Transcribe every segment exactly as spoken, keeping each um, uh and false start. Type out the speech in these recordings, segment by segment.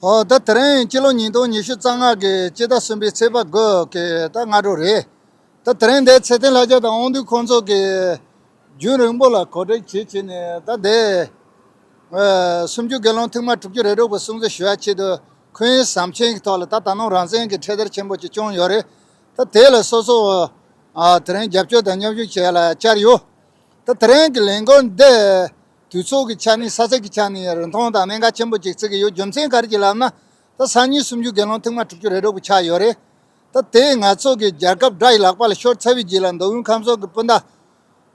ཨོ་ད་དེ་རིང་སྤྱི་ལོ་ཉིས་སྟོང་ཉི་ཤུ་རྩ་ལྔ་གི་སྤྱི་ཟླ་གསུམ་པའི་ཚེས་པ་དགུ་གི་ད་སྔ་དྲོ་རེད། ད་དེ་རིང་འདིར་ཚེ་བརྟན་ལྷ་རྒྱལ་དང་དབང་འདུས་ཁོང་ཚོ་གིས་རྒྱུན་རིང་པོ་ལ་གོ་སྒྲིག་བྱེད་བྱས་ནས་ད་འདིར་ཨ་སུམ་ཅུ་དགེ་སློང་ཐེངས་མ་དྲུག་ཅུ་རེ་དྲུག་པ་སྲུང་བརྩི་ཞུ་ཡ་ཆེད་དུ་འཁོན་ཡིན་ཟམ་ཆེན་གྱི་ཐོག་ལ་ད་ད་ནངས་རང་བཙན་གྱི་འཕྲེད་དར་ཆེན་པོ་ཅིག་བསྐྱོན་ཡོད་རེད། ད་དེ་ལ་སོ་སོ་ཨ་དེ་རིང་རྒྱབ་སྐྱོར་དང་མཉམ་ཞུགས་བྱེད་ཡ་ལ་བཅར་ཡོད། ད་དེ་རིང་གི་ལས་འགུལ་འདི་དུས་ཚོད་ཀྱི་ཆ་ནས་ས་ཚིགས་ཀྱི་ཆ་ནས་རིན་ཐང་དང་གནད་འགག་ཆེན་པོ་ཅིག་བརྩི་གི་ཡོད། རྒྱུ་མཚན་ག་རེ་ཅིག་ལབ་ན། ད་སང་ཉིན་སུམ་ཅུ་དགེ་སློང་ཐེངས་མ་དྲུག་ཅུ་རེ་དྲུག་པ་ཆགས་ཡོད་རེད། ད་དེ་ང་ཚོ་གི་རྒྱལ་ཁབ་དགྲ་ཡི་ལག་པ་ལ་ཤོར་ཚར་བའི་རྗེས་ལ་མདོ་དབུས་ཁམས་གསུམ་གྱི་སྤུན་ཟླ་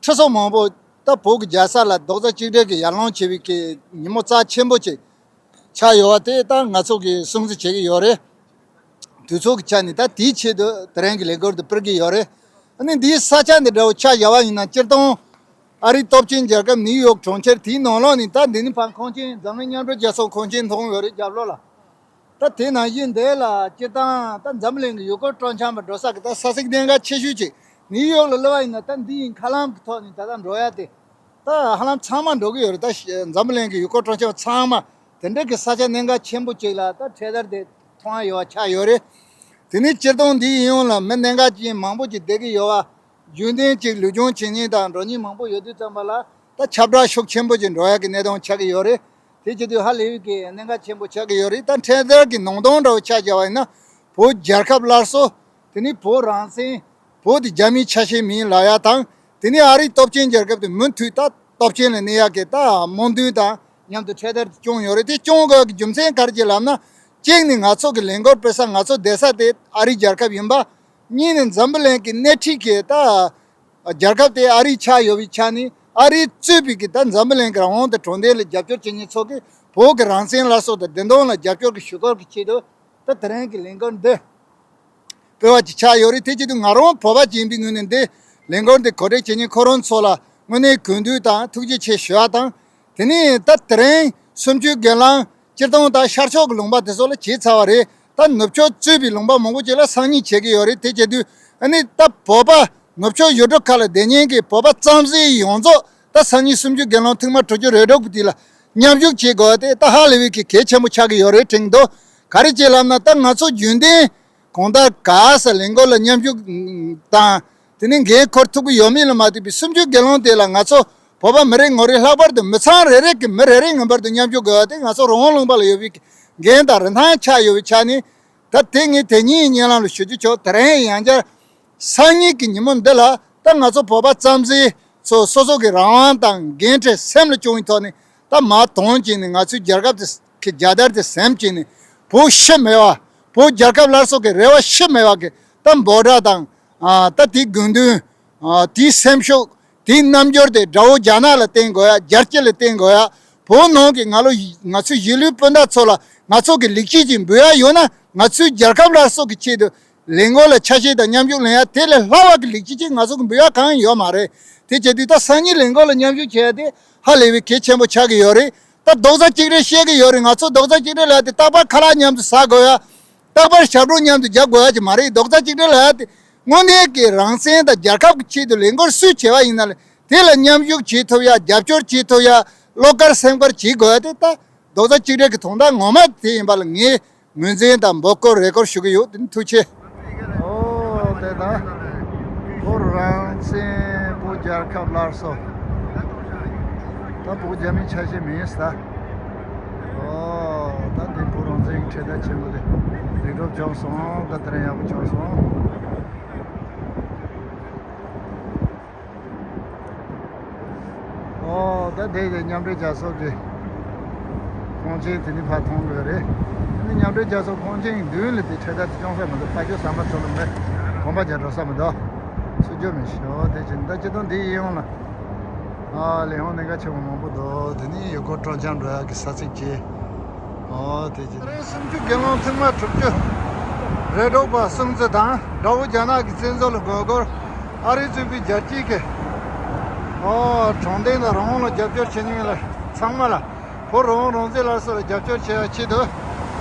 ཁྲི་ཚོ་མང་པོ་ད་བོད་ཀྱི་རྒྱལ་ས་ལ་རྡོག་རྩ་གཅིག་སྒྲིལ་གྱི་ཡར་ལངས་བྱེད་པའི་གི་ཉིན་མོ་རྩ་ཆེན་པོ་ཅིག་ཆགས་ཡོད་པ་དེ་ད་ང་ཚོ་གིས་སྲུང་བརྩི་བྱེད་ཀྱི་ཡོད་རེད། དུས་ཚོད་ཀྱི་ཆ་ནས་ད་དེའི་ཆེད་དུ་དེ་རིང་གི་ལས་འགུལ་འདི་སྤེལ་གྱི་ཡོད་རེད། ཨ་ནི་འདིའི་ས་ཆ་འདི་འདྲ་བོ་ཆ་བཞག་པ་ཡིན་ན་སྤྱིར་བཏང་ཨ་རིའི་སྟོབས་ཆེན་རྒྱལ་ཁབ་ནིའུ་ཡོག་གྲོང་ཁྱེར་དེའི་ནང་ལོགས་ནས་ད་འདི་ནས་ཕར་ཁང་ཆེན་འཛམ་གླིང་མཉམ་འབྲེལ་རྒྱལ་ཚོགས་ཁང་ཆེན་མཐོང་ཡོད་རེད་རྒྱབ་ལོགས་ལ། ད་དེ་ནང་བཞིན་འདི་ལ་སྤྱིར་བཏང་ད་འཛམ་གླིང་གི་ཡུལ་སྐོར་སྤྲོ་འཆམ་པ་འགྲོ་ས་གི་ད་ས་ཚིགས་གནད་འགག་ཆེ་ཤོས་ཅིག་ནིའུ་ཡོག་ལ་སླེབས་པ་ཡིན་ན་ད་འདི་ཡི་མཁའ་ལམ་གྱི་ཐོག་ནས་ད་ལྟ་འགྲོ་ཡ་དེ་ད་ཧ་ལམ་ཚང་མ་འགྲོ་གི་ཡོད་རེད། ད་འཛམ་བུ་གླིང་གི་ཡུལ་སྐོར་སྤྲོ་འཆམ་ཚང་མ་དེ་འདྲ་གི་ས་ཆ་གནད་འགག་ཆེན་པོ་ཅིག་ལ་ད་འཕྲེད་དར་དེ་མཐོང་ཡ་ཡོད་པ་ཆགས་ཡོད་རེད། དེ་ནས་སྤྱིར་བཏང་འདིའི་ཡིན་ཡོང་ལ་མི་གནད་འགག་ཅན་མང་པོ་ཅིག་བསྡད་ཀྱི་ཡོད་པ། རྒྱུན་ལྡན་ཅིག་ལུས་སྦྱོང་བྱེད་མཁན་དང་འགྲོ་མཁན་མང་པོ་ཡོད་དུས་ཙམ་པ་ལ་ད་ཁྱབ་བསྒྲགས་ཤུགས་ཆེན་པོ་ཅིག་འགྲོ་ཡ་གི་གནས་སྟངས་ཆགས་ཀྱི་ཡོད་རེད། དེ་བྱེད་དུས་ཧ་ལས་པའི་གི་གནད་འགག་ཆེན་པོ་ཆགས་ཀྱི་ཡོད་རེད། ད་འཕྲེད་དར་གྱི་ནང་དོན་འདྲ་བོ་ཆ་བཞག་པ་ཡིན་ན་བོད་རྒྱལ་ཁབ་སླར་གསོ། དེ་ནས་བོད་རང་བཙན། བོད་དེ་རྒྱ་མིའི་ཆ་ཤས་མིན་ལབ་ཡ་དང་། དེ་ནས་ཨ་རིའི་སྟོབས་ཆེན་རྒྱལ་ཁབ་དེ་མུ་མཐུད་ད་སྟོབས་ཆེན་ལ་གནས་ཡག་གི་ད་སྨོན་འདུན་དང་མཉམ་དུ་འཕྲེད་དར་དེ་བསྐྱངས་ཡོད་རེད། དེ་བསྐྱངས་དགོས་ཀྱི་རྒྱུ་མཚན་ག་རེ་ཅིག་ལབ་ན། གཅིག་ནི་ང་ཚོ་གི་ལས་འགུལ་སྤེལ་ས་ང་ཚོ་བསྡད་ས་དེ་ཨ་རིའི་རྒྱལ་ཁབ་ཡིན་པ། གཉིས་ནི་འཛམ་བུ་གླིང་གི་སྣེ་ཁྲིད་ཀྱི་ད་རྒྱལ་ཁབ་དེ་ཨ་རི་ཆགས་ཡོད་པའི་ཆ་ནས་ཨ་རིས་གཙོས་པའི་གི་ད་འཛམ་བུ་གླིང་གི་རང་དབང་དང་དྲང་བདེན་ལ་རྒྱབ་སྐྱོར་བྱེད་མཁན་ཚོ་གིས་བོད་ཀྱི་རང་བཙན་སླར་གསོ་དང་བདེན་དོན་ལ་རྒྱབ་སྐྱོར་གྱི་ཞུ་སྐུལ་གྱི་ཆེད་དུ་ད་དེ་རིང་གི་ལས་འགུལ་འདི་སྤེལ་བ་ཅིག་ཆགས་ཡོད་རེད། དེ་བྱེད་དུས་ང་རང་བོད་པ་ཅིག་ཡིན་པའི་ངོས་ནས་འདི་ལས་འགུལ་འདི་གོ་སྒྲིག་བྱེད་མཁན་ཁོ་རང་ཚོ་ལ་དངོས་གནས་གུས་འདུད་དང་ཐུགས་རྗེ་ཆེ་ཞུ་བ་དང་། དེ་ནས་ད་དེ་རིང་སུམ་ཅུ་དགེ་སློང་སྤྱིར་བཏང་ད་ཤར་ཕྱོགས་ཀྱི་ལུང་པ་དེ་ཚོ་ལ་བྱས་ཚར་བ་རེད། ད་ནུབ་ཕྱོགས་གཙོས་པའི་ལུང་པ་མང་པོ་ཅིག་ལ་སང་ཉིན་བྱེད་ཀྱི་ཡོད་རེད། དེ་བྱེད་དུས་ཨ་ནི་ད་བོད་པ་ནུབ་ཕྱོགས་ཡུལ་གྲུ་ཁག་ལ་བསྡད་མཁན་གྱི་བོད་པ་རྩམ་ཟན་ཡོངས་རྫོགས་ད་སང་ཉིན་སུམ་ཅུ་དགེ་སློང་ཐེངས་མ་དྲུག་ཅུ་རེ་དྲུག་པ་དེ་ལ་མཉམ་ཞུགས་བྱེད་དགོས་པ་དེ་ད་ཧ་ལས་པའི་གི་གལ་ཆེན་པོ་ཆགས་ཀྱི་ཡོད་རེད་དྲན་གྱི་འདུག་ག་རེ་བྱས་ལབ་ན་ད་ང་ཚོ་རྒྱུན་ལྡན་གང་ལྟར་ག་ས་ལས་འགུལ་ལ་མཉམ་ཞུགས་དང་། དེ་ནས་འགན་འཁུར་ཐུབ་ཀྱི་ཡོད་མེད་ལ་མ་ལྟོས་པའི་སུམ་ཅུ་དགེ་སློང་དེ་ལ་ང་ཚོ་བོད་པ་མི་རེ་ངོ་རེ་ལྷག་པར་དུ་མི་ཚང་རེ་རེ་གི་མི་རེ་རེ་ངེས་པར་དུ་མཉམ་ཞུགས་དགོས་པ་དེ་ང་ཚོ་རང་དབང་ལུང་པ་ལ་ཡོད་པའི་འགན་དང་རིན་ཐང་ཆགས་ཡོད་པའི་ཆ་ནས། ད་དེ་ངས་དེ་ཉིན་ཡི་སྙན་ལམ་ལ་ཞུ་རྒྱུ་ཆོག་དེ་རིང་ཡང་བསྐྱར་སང་ཉིན་གྱི་ཉིན་མོ་འདི་ལ་ད་ང་ཚོ་བོད་པ་རྩམ་ཟན་ཚོ་སོ་སོ་གི་རང་དབང་དང་འགན་འཁྲི་སེམས་ལ་བཅངས་པའི་ཐོག་ནས་ད་མར་དོན་བྱས་ནས་ང་ཚོའི་རྒྱལ་ཁབ་དེ་གི་རྒྱལ་དར་དེ་སེམས་བྱས་ནས་བོད་ཕྱི་མེད་པ། བོད་རྒྱལ་ཁབ་སླར་གསོ་གི་རེ་བ་ཕྱི་མེད་པ་གི་ད་འབོད་སྒྲ་དང་། ཨ་ད་དེའི་དགོས་འདུན། ཨ་དེའི་སེམས་ཤུགས། དེའི་རྣམ་འགྱུར་དེ་དགྲ་བོ་རྒྱ་ནག་ལ་བསྟན་དགོས་ཡ། རྒྱལ་སྤྱི་ལ་བསྟན་དགོས་ཡ། བོད་ནང་གི་ང་ལོ་ང་ཚོའི་གཞིས་ལུས་སྤུན་ཟླ་ཚོ་ལ་ང་ཚོ་གི་ལེགས་སྐྱེས་ཅིག་འབུལ་ཡ་ཡོད་ན་ང་ཚོའི་རྒྱལ་ཁབ་སླར་གསོ་གི་ཆེད་དུ་ལས་འགུལ་ལ་ཆ་ཤས་དང་མཉམ་ཞུགས་ལེན་ཡ་དེ་ལས་ལྷག་པ་གི་ལེགས་སྐྱེས་ཅིག་ང་ཚོ་གི་འབུལ་ཡ་གང་ཡང་ཡོད་མ་རེད། དེ་བྱེད་དུས་ད་སང་ཉིན་ལས་འགུལ་ལ་མཉམ་ཞུགས་བྱས་ཏེ་ཧ་ལས་པའི་གལ་ཆེན་པོ་ཆགས་ཀྱི་ཡོད་རེད། ད་རྡོག་རྩ་གཅིག་སྒྲིལ་བཤད་ཀྱི་ཡོད་རེད། ང་ཚོ་རྡོག་རྩ་གཅིག་སྒྲིལ་ལབ་ཡ་དེ་རྟག་པར་ཁ་ལག་མཉམ་དུ་ཟ་དགོས་ཡ། རྟག་པར་ཞབས་བྲོ་མཉམ་དུ་རྒྱག་དགོས་ཡ་ཅིག་མ་རེད། རྡོག་རྩ་གཅིག་སྒྲིལ་ལབ་ཡ་དེ་དངོས་གནས་ཀྱི་རང་བཙན་དང་རྒྱལ་ཁབ་ཀྱི་ཆེད་དུ་ལས་འགུལ་སུས་བྱས་པ་ཡིན་ན་ལས་དེ་ལ་མཉམ་ཞུགས་བྱེད་ཐུབ་ཡ། རྒྱབ་སྐྱོར་བྱེད་ཐུབ་ཡ། བློ་དཀར་སེམས་དཀར་བྱེད་དགོས་ཡ་དེ་ད་རྡོག་རྩ་གཅིག་སྒྲིལ་གྱི་དོན་དག་ངོ་མ་དེ་ཡིན་པ་ལ་ངས་ངོས་འཛིན་དང་འབོད་སྐུལ་རེ་སྐུལ་ཞུ་གི་ཡོད། དེ་ནི་ཐུགས་རྗེ་ཆེ། ཨོ་དེ་ད་བོད་རང་བཙན། བོད་རྒྱལ་ཁབ་སླར་གསོ། ད་བོད་རྒྱ་མིའི་ཆ་ཤས་མིན་ས། ཨོ་ད་འདི་བོད་རང་བཙན་གྱི་འཕྲེད་དར་ཆེན་པོ་དེ་ལེགས་གྲུབ་བྱུང་སོང་། ད་དེ་རིང་ཡག་པོ་བྱུང་སོང་། ཨོ་ད་དེ་དེ་མཉམ་འབྲེལ་རྒྱལ་ཚོགས་ཀྱི་ཁང་ཆེན་དེ་ནི་ཕར་མཐོང་དགོས་རེད། དེ་ནི་མཉམ་འབྲེལ་རྒྱལ་ཚོགས་ཁང་ཆེན་མདུན་ལ་དེ་འཕྲེད་དར་དེ་བསྐྱོན་ས་མི་འདུག་ཕ་ཁྱོད་ཟམ་པ་ཚོ་ལ་མེད། གོམ་པ་རྒྱག་འགྲོ་ས་མི་འདུག་ཚུར་རྒྱུ་མི་ཤེས། ཨོ་དེ་བཞིན་ད་སྤྱི་བཏང་འདི་ཡིན་ཡོང་ལ། ཨ་ལས་ཡོང་གནད་འགག་ཆེན་པོ་མང་པོ་འདུག་དེ་ནི་ཡུལ་སྐོར་སྤྲོ་འཆམ་འགྲོ་ཡག་གི་ས་ཚིགས་ཀྱི། ཨོ་དེ་ཅི། དེ་རིང་སུམ་ཅུ་དགེ་སློང་ཐེངས་མ་དྲུག་ཅུ་རེ་དྲུག་པ་སྲུང་བརྩི་དང་དགྲ་བོ་རྒྱ་ནག་གི་བཙན་འཛུལ་ལ་མགོ་སྐོར། ཨ་རི་གཙོས་པའི་རྒྱལ་སྤྱིའི་གི། ཨོ་དྲང་བདེན་དང་རང་དབང་ལ་རྒྱབ་སྐྱོར་བྱེད་མཁན་ལ་ཚང་མ་ལ་བོད་རང་དབང་རང་བཙན་སླར་གསོ་ལ་རྒྱབ་སྐྱོར་བྱེད་ཡ་ཆེད་དུ།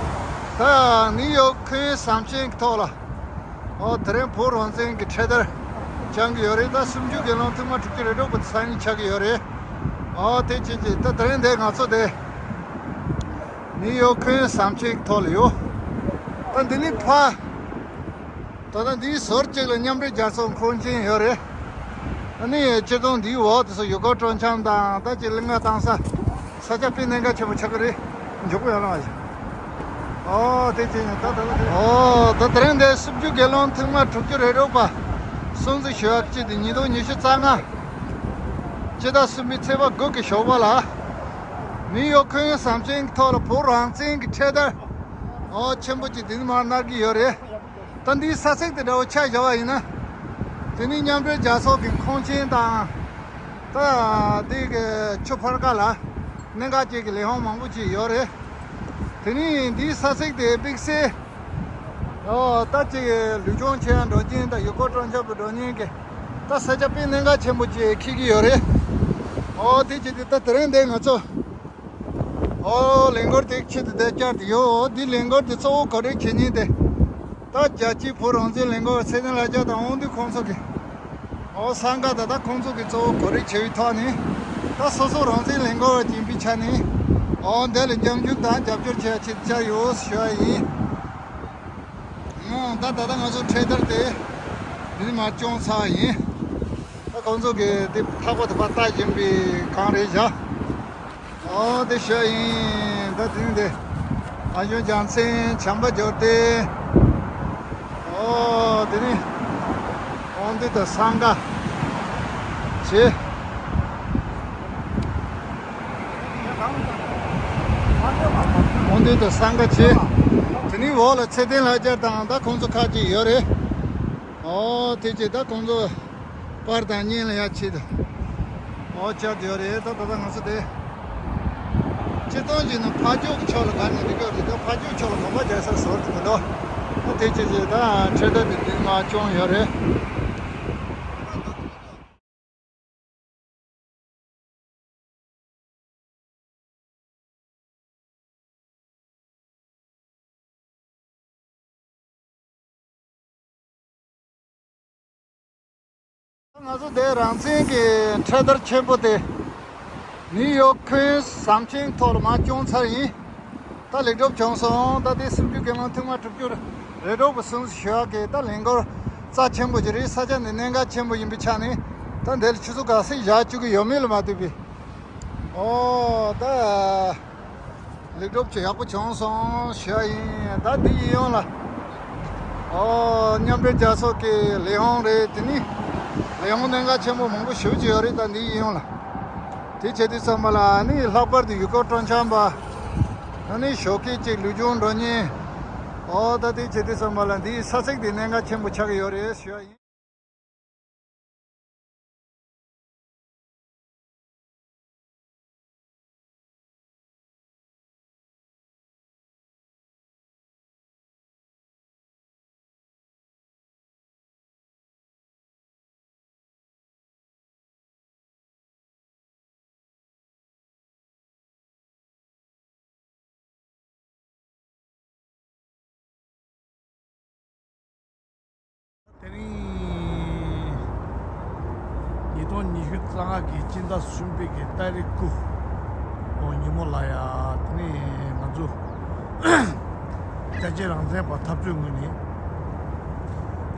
ད་ནིའུ་ཡོག་འཁོན་ཡུལ་ཟམ་ཆེན་གྱི་ཐོག་ལ། ཨོ་དེ་རིང་བོད་རང་བཙན་གྱི་འཕྲེད་དར་བཅང་གི་ཡོད་རེད། ད་སུམ་ཅུ་དགེ་སློང་ཐེངས་མ་དྲུག་ཅུ་རེ་དྲུག་པ་དེ་སང་ཉིན་ཆགས་ཀྱི་ཡོད་རེད། ཨོ་དེ་བྱས་ཀྱི་ད་དེ་རིང་འདིར་ང་ཚོ་དེ་ ནིའུ་ཡོག་ཁོན་ཟམ་ཆེན་ཐོག་ལ་ཡོད། ད་འདི་ནི་ཕ། ད་ལྟ་འདིའི་ཟུར་གཅིག་ལ་མཉམ་འབྲེལ་རྒྱལ་ཚོགས་ཁང་ཆེན་ཡོད་རེད། ཨ་ནི་སྤྱིར་བཏང་འདིའི་འོག་དེ་ཚོ་ཡུལ་སྐོར་སྤྲོ་འཆམ་དང་ད་ཅིག་གླིང་ག་བཏང་ས། ས་ཆ་དཔེ་གནད་འགག་ཆེན་པོ་ཆགས་ཀྱི་རེད། མགྱོགས་པོ་ཡར་ལངས་ཡ། ཨོ་དེ་ཅི་ཡིན་ད་ད་ད་དེ། ཨོ་ད་དེ་རིང་འདི་སུམ་ཅུ་དགེ་སློང་ཐེངས་མ་དྲུག་ཅུ་རེ་དྲུག་པ། སྲུང་བརྩི་ཞུ་བ་བཅས་ཏེ་ཉིས་སྟོང་ཉི་ཤུ་རྩ་ལྔ། སྤྱི་ཟླ་གསུམ་པའི་ཚེས་པ་དགུ་གི་ཞོགས་པ་ལ། ནིའུ་ཡོག་ཁོན་ཟམ་ཆེན་གྱི་ཐོག་ལ་བོད་རང་བཙན་གྱི་འཕྲེད་དར། ཨོ་ཆེན་པོ་ཅིག་དེ་ནི་མར་གནར་གྱི་ཡོད་རེད། ད་འདིའི་ས་ཚིགས་དེ་འདྲ་བོ་ཆ་བཞག་པ་ཡིན་ན། དེ་ནི་མཉམ་འབྲེལ་རྒྱལ་ཚོགས་ཀྱི་ཁང་ཆེན་དང་། ད་འདི་གི་ཆུ་ཕར་ཁ་ལ་གནད་འགག་ཅན་གྱི་ལས་ཁུངས་མང་པོ་ཅིག་ཡོད་རེད། དེ་ནི་འདིའི་ས་ཚིགས་དེ་དམིགས་བསལ། ཨོ་ད་ཅིག་ལུས་སྦྱོང་བྱེད་ཡ་འགྲོ་མཁན་དང་ཡུལ་སྐོར་སྤྲོ་འཆམ་དུ་འགྲོ་མཁན་གྱི་ད་ས་ཆ་དཔེ་གནད་འགག་ཆེན་པོ་ཅིག་འཁེལ་གྱི་ཡོད་རེད། ཨོ་དེ་བྱས་ཏེ་ད་དེ་རིང་འདི་ང་ཚོ། ཨོ་ལས་འགུལ་དེ་ཆེད་དུ་བསྡད་བཅར་དུ་ཡོད། འོ་འདི་ལས་འགུལ་དེ་གཙོ་བོ་གོ་སྒྲིག་བྱེད་མཁན་དེ། ད་རྒྱལ་སྤྱིའི་བོད་རང་བཙན་ལས་འགུལ་བ་ཚེ་བརྟན་ལྷ་རྒྱལ་དང་དབང་འདུས་ཁོང་ཚོ་གི། ཨོ་སང་ག་ད་ད་ཁོང་ཚོ་གི་གཙོ་བོ་གོ་སྒྲིག་བྱས་པའི་ཐོག་ནས། ད་སོ་སོ་རང་བཙན་ལས་འགུལ་བ་ཡིན་པའི་ཆ་ནས། ཨོ་འདི་ལ་མཉམ་ཞུགས་དང་རྒྱབ་སྐྱོར་བྱེད་ཡ་ཆེད་དུ་བཅར་ཡོད་ཞུ་བ་ཡིན། ཨོ་ད་ད་ད་ང་ཚོ་འཕྲེད་དར་དེ་འདི་ནས་མར་བསྐྱོན་ཚར་བ་ཡིན། ད་ཁོང་ཚོ་གི་འདི་ཐག་པ་དེ་ཕར་བཏགས་བཞིན་པའི་སྒང་རེད་བཞག་ཨོ་དེ་ཞོ་ཡིན། ད་དེ་ནི་དེ། ཨ་ཞོ་རྒྱལ་མཚན་བྱམས་པ་འབྱོར་ལྡན། ཨོ་དེ་ནི་དབང་འདུས་དང་སང་ག་བྱེད། དབང་འདུས་དང་སང་ག་བྱེད། དེ་ནི་འོག་ལ་ཚེ་བརྟན་ལྷ་རྒྱལ་དང་ད་ཁོང་ཚོ་ཁག་ཅིག་ཡོད་རེད། ཨོ་དེ་བྱས་ད་ཁོང་ཚོ། པར་དང་བརྙན་ལ་ཡ་ཆེད་དུ། ཨོ་བཅར་དུ་ཡོད་རེད། ད་ད་ལྟ་ང་ཚོ་དེ། སྤྱིར་བཏང་བྱས་ན་ཕ་ཕྱོགས་ཀྱི་ཕྱོགས་ལ་ག་ནས་འགྲོ་གི་ཡོད་རེད། ད་ཕ་ཕྱོགས་ཕྱོགས་ལ་གོམ་པ་རྒྱག་ས་ཟོར་དུ་མི་འདུག་ཨོ་དེ་བྱས་བྱས་ད་འཕྲེད་དར་དེ་འདི་མར་བསྐྱོན་ཡོད་རེད། ང་ཚོ་འདིར་རང་བཙན་གྱི་འཕྲེད་དར་ཆེན་པོ་དེ་ནིའུ་ཡོག་ཁོན་ཟམ་ཆེན་ཐོག་ལ་མར་བསྐྱོན་ཚར་ཡིན། ད་ལེགས་གྲུབ་བྱུང་སོང་། ད་དེ་སུམ་ཅུ་དགེ་སློང་ཐེངས་མ་དྲུག་ཅུ་རེ་དྲུག་པ་སྲུང་བརྩི་ཞུ་ཡག་གི་ད་ལས་འགུལ་རྩ་ཆེན་པོ་ཅིག་རེད། ས་ཆ་འདི་གནད་འགག་ཆེན་པོ་ཡིན་པའི་ཆ་ནས་ད་འདི་ལ་ཆུ་ཚོད་ག་ཚོད་བཞག་བཅུག་གི་ཡོད་མེད་ལ་མ་ལྟོས་པའི། ཨོ་ད། ལེགས་གྲུབ་ཅིག་ཡག་པོ་བྱུང་སོང་ཞུ་ཡ་ཡིན། ད་འདི་ཡིན་ཡོང་ལ། ཨོ་མཉམ་འབྲེལ་རྒྱལ་ཚོགས་ཀྱི་ལས་ཁུངས་རེད། དེ་ནི་ལས་ཁུངས་གནད་འགག་ཆེན་པོ་མང་པོ་ཞེ་པོ་ཅིག་ཡོད་རེད། ད་འདི་ཡིན་ཡོང་ལ། དེ་བྱེད་དུས་ཙམ་པ་ལ་ཨ་ནི་ལྷག་པར་དུ་ཡུལ་སྐོར་སྤྲོ་འཆམ་པ། ཨ་ནི་ཞོགས་ཀས་ཅིག་ལུས་སྦྱོང་འགྲོ་མཁན། ཨོ་ད་དེ་བྱེད་དུས་ཙམ་པ་ལ་འདིའི་ས་ཚིགས་འདི་གནད་འགག་ཆེན་པོ་ཆགས་ཀྱི་ཡོད་རེད་ཞུ་ཡ་ཡིན། དེ་རིང་ཉིས་སྟོང་ཉི་ཤུ་རྩ་ལྔ་གི་སྤྱི་ཟླ་གསུམ་པའི་གི་ཏ་རིག་དགུ། ཨོ་ཉིན་མོ་ལ་ཡ་དེ་ནས་ང་ཚོ་རྒྱལ་གཅེས་རང་བཙན་པ་འཐབ་རྩོད་ངོས་ནས་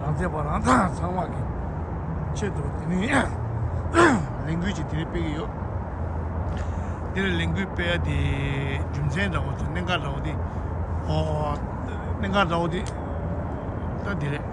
རང་བཙན་པ་རང་ཚང་མ་གི་ཆེད་དུ་དེ་ནས་ལས་འགུལ་ཅིག་དེ་རིང་སྤེལ་གི་ཡོད། དེ་ལ་ལས་འགུལ་སྤེལ་ཡ་དེ་རྒྱུ་མཚན་འདྲ་བོ་དང་གནད་འགག་འདྲ་བོ་དེ། ཨོ། གནད་འགག་འདྲ་བོ་དེ། ད་དེ་རེད།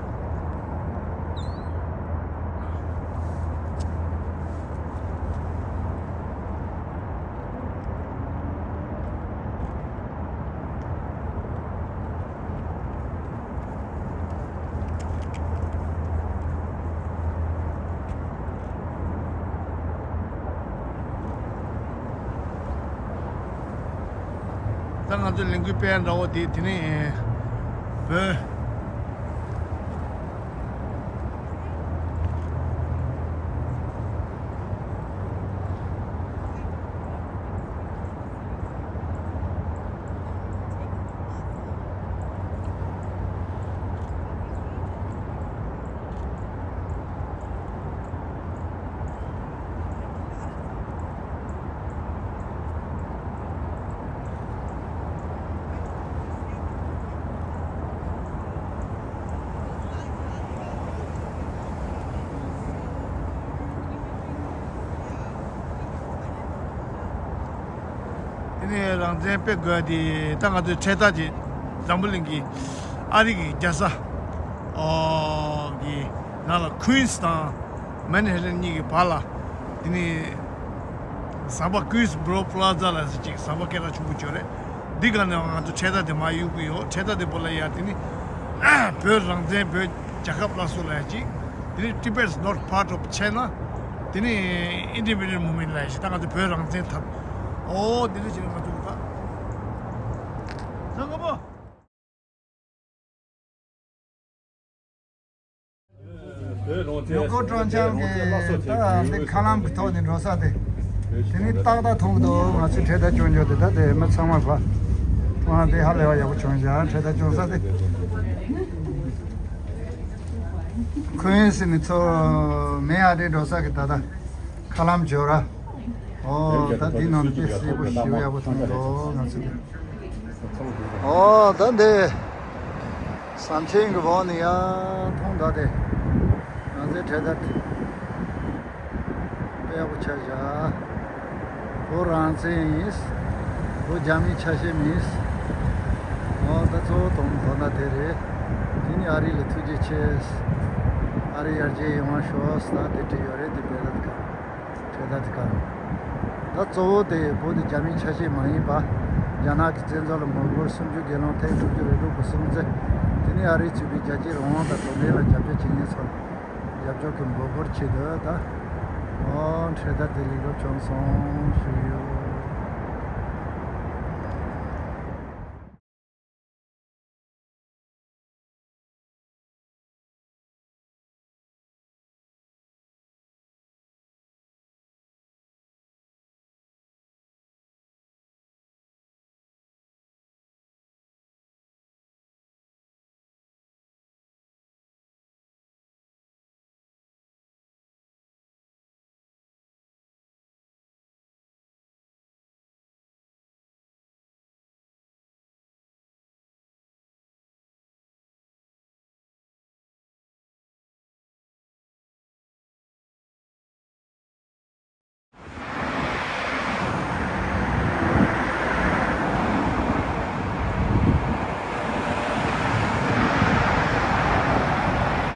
ད་ང་ཚོ་ལས་འགུལ་སྤེལ་འདྲ་བོ་དེ་དེ་ནས་བོད། དེ་ནས་རང་བཙན་དཔེ་དགོས་དེ་ད་ང་ཚོའི་འཕྲེད་དར་དེ་འཛམ་བུ་གླིང་གི་ཨ་རི་གི་རྒྱལ་ས་ཨོ་གི་ནང་ལ་ཁུན་སི་དང་མན་ཧེ་ཏན་གཉིས་ཀྱི་བར་ལ། དེ་ནས་ཟམ་པ་ཀུན་སི་བྷོ་རོ་པ་ལ་ཛ་ལ་ཟེར་ཅིག་ཟམ་པ་སྐད་གྲགས་ཆེན་པོ་བྱོས་རེད། འདི་ག་ནས་ང་ཚོ་འཕྲེད་དར་དེ་མར་གཡུག་གི་ཡོད། འཕྲེད་དར་དེ་བོ་ལ་ཡ་དེ་ནི་བོད་རང་བཙན། བོད་རྒྱལ་ཁབ་སླར་གསོ་ལ་ཡ་ཅིག་དེ་ནི་Tibet is not part of China། དེ་ནི་Independent Movement ལ་ཡ་ཅིག་ད་ང་ཚོ་བོད་རང་བཙན་ཐབས། ཨོ་དེ་འདྲ་བྱས་ན་ང་ཚོ་གི་ད་ཚང་ག་པོ། ཡུལ་སྐོར་སྤྲོ་འཆམ་གྱི་ད་འདི་མཁའ་ལམ་གྱི་ཐོག་ནས་འགྲོ་ས་དེ། དེ་ནི་ཏག་ཏག་མཐོང་གི་འདུག་ང་ཚོས་འཕྲེད་དར་སྐྱོང་རྒྱུ་དེ་ད་དེ་མི་ཚང་མ་ཕ། ཐོང་དེ་ཧ་ལས་པ་ཡག་པོ་བྱུང་བཞག་འཕྲེད་དར་སྐྱོང་ས་དེ། ཁོ་ཡིན་ཟེར་ནས་ཚོ་མེ་ཨ་རི་འགྲོ་ས་གི་ད་ད་མཁའ་ལམ་འབྱོར་ར། ཨོ་ད་འདི་ནང་དེ་སྲིད་པོ་ཞེ་པོ་ཡག་པོ་མཐོང་གི་འདུག་ང་ཚོ་དེ། ཨོ་ད་འདི། ཟམ་ཆེན་གྱི་འོག་ནས་ཡར་མཐོང་ད་དེ། ང་ཚོའི་འཕྲེད་དར་དེ། དཔེ་ཡག་པོ་ཆགས་བཞག་བོད་རང་བཙན་ཡིན། བོད་རྒྱ་མིའི་ཆ་ཤས་མིན། ཨོ་ད་གཙོ་བོ་དོན་དོན་དག་དེ་རེད། དེ་ནི་ཨ་རི་ལ་ཐུགས་རྗེ་ཆེ། ཨ་རི་ཡར་རྒྱས་ཡོང་བ་ཤོག་ཟེར་ད་དེ་བྲིས་ཡོད་རེད། དེ་དཔེ་ད་དེ་ག་འཕྲེད་དར་དེ་ག་ད་གཙོ་བོ་དེ་བོད་དེ་རྒྱ་མིའི་ཆ་ཤས་མ་ཡིན་པ། རྒྱ་ནག་གི་བཙན་འཛུལ་ལ་ངོ་རྒོལ། གསུམ་བཅུ་སྒེར་ལངས། ཐེངས་དྲུག་ཅུ་རེ་དྲུག་པ་སྲུང་བརྩི། དེ་ནས་ཨ་རིའི་ཚུད་པའི་རྒྱལ་སྤྱིའི་རང་དབང་དང་གྲོས་མོལ་ལ་རྒྱབ་སྐྱོར་བྱེད་མཁན་ཚོར་རྒྱབ་སྐྱོར་གྱི་འབོད་སྐུལ་ཆེད་དུ་ད། ཨོ་འཕྲེད་དར་དེ་ལེགས་གྲུབ་བྱུང་སོང་ཞུ་ཡོད།